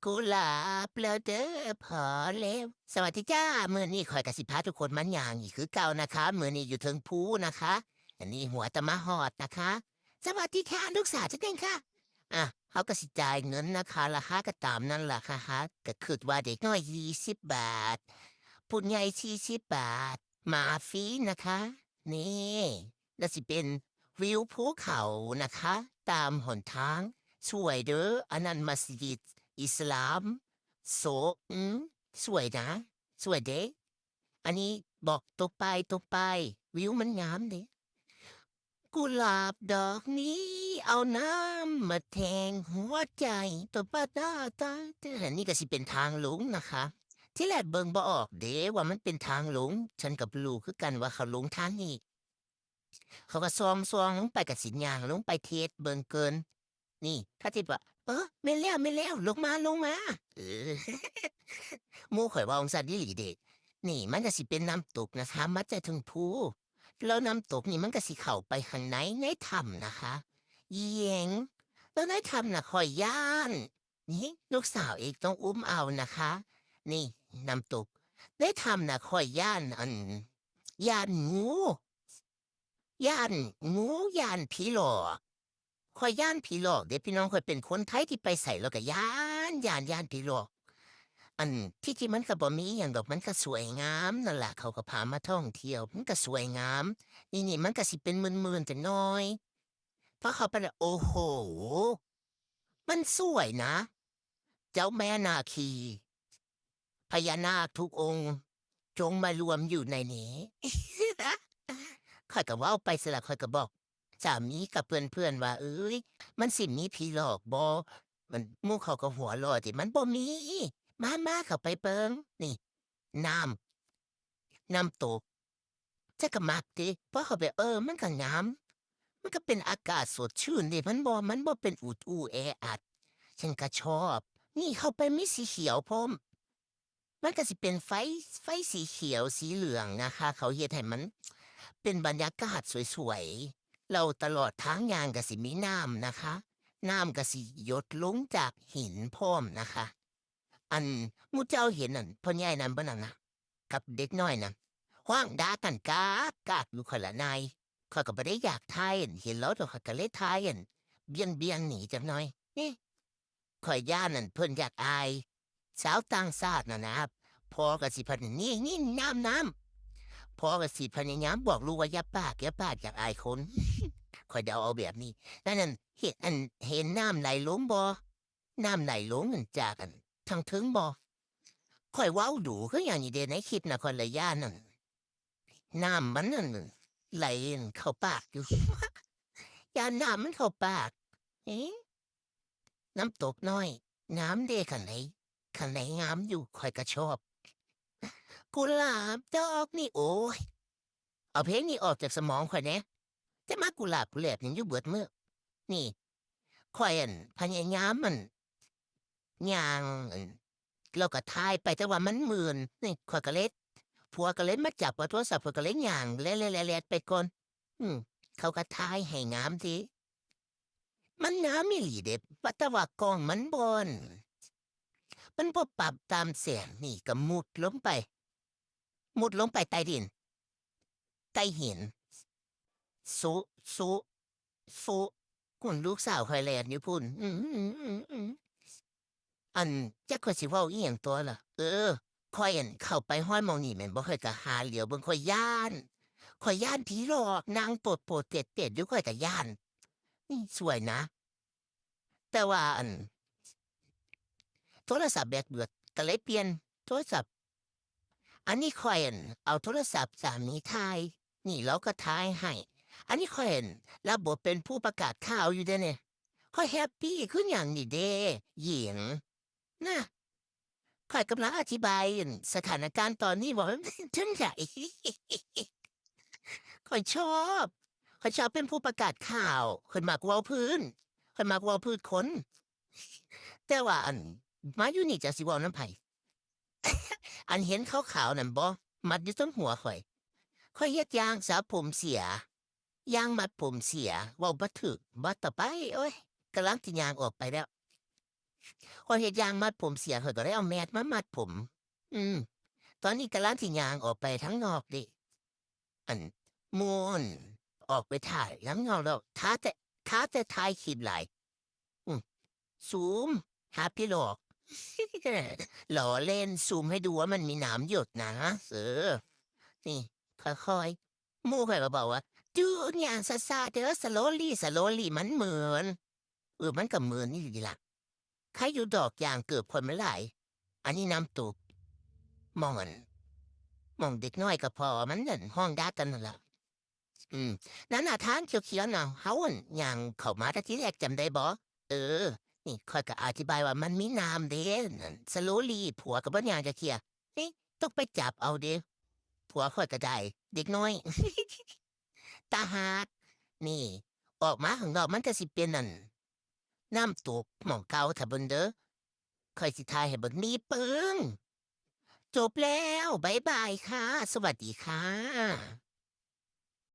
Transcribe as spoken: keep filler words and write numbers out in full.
กุหลาบแล้วเด้อ พอแล้ว สวัสดีจ้า มื้อนี้ข้อยก็สิพาทุกคนมาย่างอีกคือเก่านะคะ มื้อนี้อยู่เทิงภูนะคะ อันนี้หัวตะมาฮอดนะคะ สวัสดีค่ะ ลูกสาวฉันเองค่ะ อ่ะ เขาก็สิจ่ายเงินนะคะ ราคาก็ตามนั่นล่ะค่ะ ก็คิดว่าเด็กน้อยยี่สิบบาท ผู้ใหญ่สี่สิบบาท มาฟรีนะคะ นี่ แล้วสิเป็นวิวภูเขานะคะ ตามหนทาง สวยเด้อ อันนั้นมัสยิดอิสลาม โซะ อืม สวยนะ สวยเด้ อันนี้บอกตรงไป ตรงไป วิวมันงามเด้ กุหลาบดอกนี้ เอาน้ำมาแทงหัวใจ ตัวป้าตาตา อันนี้ก็สิเป็นทางลงนะคะ ที่แรกเบิ่งบ่ออกเด้ว่ามันเป็นทางลง ฉันก็บ่รู้คือกันว่าเขาลงทางนี้ เขาก็ส่องๆลงไป ก็สิย่างลงไปเทสเบิ่งเกิน นี่ เขาสิว่า เออ แม่นแล้ว แม่นแล้ว ลงมา ลงมา เออ หมู่ข้อยเว้าจั่งซั้นอีหลีเด้ นี่มันก็สิเป็นน้ำตกนะคะ มาจากเทิงภู แล้วน้ำตกนี่มันก็สิเข้าไปข้างใน ในถ้ำนะคะ เอียง แล้วในถ้ำน่ะข้อยย้าน นี่ ลูกสาวเองต้องอุ้มเอานะคะ นี่ น้ำตก ในถ้ำน่ะข้อยย้าน อัน ย้านงู ย้านงู ย้านผีหลอก ข้อยย้านผีหลอกเด้พี่น้อง ข้อยเป็นคนไทยที่ไปไสแล้วก็ย้าน ย้าน ย้านผีหลอก อัน ที่จริงมันก็บ่มีอิหยังดอก มันก็สวยงามนั่นล่ะ เขาก็พามาท่องเที่ยว มันก็สวยงาม นี่ นี่ มันก็สิเป็นมืนๆจักหน่อย พอเข้าไปแล้ว โอ้โห มันสวยนะ เจ้าแม่นาคี พญานาคทุกองค์ จงมารวมอยู่ในนี้ ข้อยก็เว้าไปซั้นล่ะ ข้อยก็บอกสามีกับเพื่อนๆว่า เอ้ย มันสิมีผีหลอกบ่ มัน หมู่เขาก็หัวเราะติ มันบ่มี มา มา เข้าไปเบิ่ง นี่ น้ำ น้ำตก แต่ก็มักติ พอเข้าไป เออ มันก็งาม มันก็เป็นอากาศสดชื่นเด้ มันบ่ มันบ่เป็นอุดอู้แออัด ฉันก็ชอบ นี่เข้าไปมีสีเขียวพร้อม มันก็สิเป็นไฟ ไฟสีเขียวสีเหลืองนะคะ เขาเฮ็ดให้มันเป็นบรรยากาศสวยๆ แล้วตลอดทางย่างก็สิมีน้ำนะคะ น้ำก็สิหยดลงจากหินพร้อมนะคะ อันหมู่เจ้าเห็นนั่น พ่อใหญ่นั่นบ่นั่นนะ กับเด็กน้อยนั่น ฮ้องด่ากันกากกากอยู่ ข้อยละนาย ข้อยก็บ่ได้อยากถ่ายอันเห็นลาวดอก ข้อยก็เลยถ่ายอันเบี่ยงๆหนีจักหน่อย นี่ ข้อยย้านนั่นเพิ่นอยากอาย สาวต่างชาติน่ะนะ พ่อก็สิพะ นี่ นี่ น้ำ น้ำ พ่อก็สิพยายามบอกลูกว่า อย่าปาก อย่าปาก อยากอายคน ข้อยเดาเอาแบบนี้ นั่นนั่น เห็น อัน เห็นน้ำไหลลงบ่ น้ำไหลลงนั่นจากอันทางเทิงบ่ ข้อยเว้าดูคือหยังนี่เด้ ในคลิปน่ะ ข้อยละย้านนั่น น้ำมันนั่นไหลเข้าปากอยู่ ย้านน้ำมันเข้าปาก เอ๊ะ น้ำตกน้อย งามเด้ คันใด คันใดงามอยู่ ข้อยก็ชอบ กุหลาบดอกนี่ โอ้ย เอาเพลงนี้ออกจากสมองข้อยแหน่ แต่มากุหลาบกุหลาบหยังอยู่เบิดมื้อ นี่ ข้อย อั่น พยายาม อั่น ย่าง อั่น แล้วก็ถ่ายไป แต่ว่ามันมืน นี่ ข้อยก็เลย ผัวก็เลยมาจับเอาโทรศัพท์ ข้อยก็เลยย่าง แล่นๆๆๆ ไปก่อน อืม เขาก็ถ่ายให้งามติ มันงามอีหลีเด้ ว่าแต่ว่ากล้องมันบ่ อั่น มันบ่ปรับตามแสง นี่ก็มุดลงไป มุดลงไปใต้ดิน ใต้หิน ซุ ซุ ซุ คุณลูกสาวข้อยแล่นอยู่พุ้น อืม อืม อืม อืม อัน จักข้อยสิเว้าอีหยังต่อล่ะ เออ ข้อย อั่น เข้าไปฮอดหม่องนี้แม่นบ่ ข้อยก็หาเหลียวเบิ่ง ข้อยย้าน ข้อยย้านผีหลอก นั่งโปดๆเต็ดๆอยู่ ข้อยก็ย้าน นี่สวยนะ แต่ว่า อั่น โทรศัพท์แบตเบิด ก็เลยเปลี่ยนโทรศัพท์ อันนี้ข้อย อั่น เอาโทรศัพท์สามีถ่าย นี่ลาวก็ถ่ายให้ อันนี้ข้อย อั่น รับบทเป็นผู้ประกาศข่าวอยู่เด้เนี่ย ข้อยแฮปปี้คือหยังนี่เด้ หญิง นะ ข้อยกำลังอธิบาย อั่น สถานการณ์ตอนนี้ว่ามันเป็นจั่งใด ข้อยชอบ ข้อยชอบเป็นผู้ประกาศข่าว ข้อยมักเว้าพื้น ข้อยมักเว้าพื้นคน แต่ว่า อั่น มาอยู่นี่จักสิเว้านำไผ อันเห็นขาวๆนั่นบ่ มัดอยู่เทิงหัวข้อย ข้อยเฮ็ดยางสระผมเสีย ยางมัดผมเสีย เว้าบ่ถูก บ่ต่อไป โอ๊ย กำลังสิย่างออกไปแล้ว ข้อยเฮ็ดยางมัดผมเสีย ข้อยก็เลยเอาแมสมามัดผม อืม ตอนนี้กำลังสิย่างออกไปทางนอกเด้ อัน หมู่ อัน ออกไปถ่ายทางนอกแล้ว ท้าแต่ ท้าแต่ถ่ายคลิปหลาย อืม ซูม หาพี่หลอก ล้อเล่น ซูมให้ดูว่ามันมีน้ำหยดนะ เออ นี่ ค่อยๆ หมู่ข้อยก็บอกว่า "ดูอย่างช้าๆ เด้อ slowly slowly มันเหมือน" เออ มันก็เหมือนอีหลีล่ะ ใครอยู่ดอกยางเกือบคนไม่หลาย อันนี้น้ำตก หม่องอัน หม่องเด็กน้อยกับพ่อมันนั่นห้องด่ากันนั่นล่ะ อืม นั่นน่ะ ทางเขียวๆน่ะ เฮาอันย่างเข้ามาแต่ทีแรกจำได้บ่ เออ นี่ข้อยก็อธิบายว่ามันมีน้ำเด้ นั่น slowly ผัวก็บ่ย่างจักเทื่อ นี่ ต้องไปจับเอาเด้ ผัวข้อยก็ได้ เด็กน้อย ตาฮัก นี่ ออกมาข้างนอกมันก็สิเป็นนั่น น้ำตกหม่องเก่าถ้าเบิ่งเด้อ ข้อยสิถ่ายให้เบิ่ง นี่ปึ้ง จบแล้ว บ๊ายบายค่ะ สวัสดีค่ะ